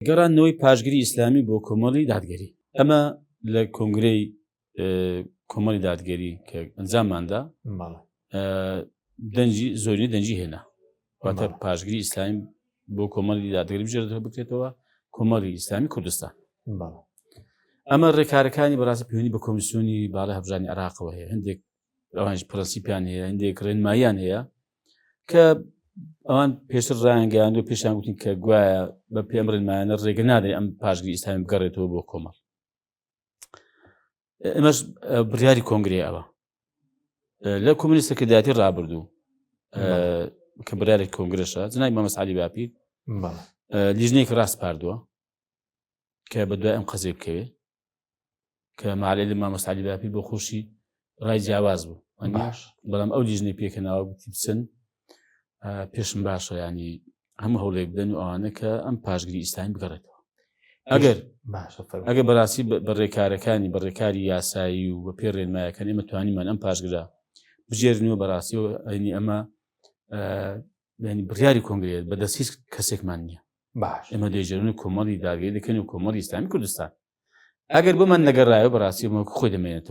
گەڕاندنەوەی پاشگری ئیسلامی بۆ کۆمەڵی دادگەری. ئەمە لە کۆنگرەی کۆمەڵی دادگەری کە ئەنجامماندا دەنگی زۆرینە دەنگی هێنا واتە پاشگری ئیسلامی بۆ کۆمەڵی دادگەری بژێرێتەوە بکرێتەوە کۆمەڵی ئیسلامی کوردستان ئەمە ڕێکارەکانی بەڕاستی پەیوەندی بە کۆمیسیۆنی باڵای هەڵبژاردنی عێراقەوە هەیە هەندێک ئەوانش پرەنسیپیان هەیە هەندێک ڕێنماییان هەیە کە ئەوان پێشتر ڕایانگەیاند و پێشان گوتین کە گوایە بە پێم ڕێنمایانە ڕێگە نادەین ئەم پاشگری ئیسلامی بگەڕێتەوە بۆ کۆمەڵ ئێمەش بڕیاری کۆنگرەیە ئەوە لە کۆمۆنیستە سەرکردایەتی ڕابردوو کە بڕیارێک کۆنگرەشە جنای مامەس علی باپیر لیژنەیەک ڕاست پاردووە کە بە دوای ئەم قەزیە بکەوێ کە مالێ مامۆستا عەلی باپیر بۆ خۆشی ڕای جیاواز بوو باش بەڵام ئەو لیژنەی پێکەناوە گوتی بچن پێشم باشە ینی هەموو هەوڵێک بدەن و ئەوانە کە ئەم پاشگری ئیسلامی بگەڕێتەوە ئەگەر ئەگەر بەڕاستی بە ڕێکارەکانی بە ڕێکاری یاسایی و بە پێ ڕێنمایەکان ئێمە توانیمان ئەم پاشگرە بژێرن و بەڕاستی و ئەینی ئەمە ینی بڕیاری کۆنگرێت بە دەست هیچ کەسێکمان نییە باش ئێمە دەیژێرن و کۆمەڵی داگەی دەکەن و کۆمەڵی ئیسلامی کوردستان ئەگەر بۆمان نەگەڕایەوە بەڕاستی ئەمە خۆی دەمێنێتەوە.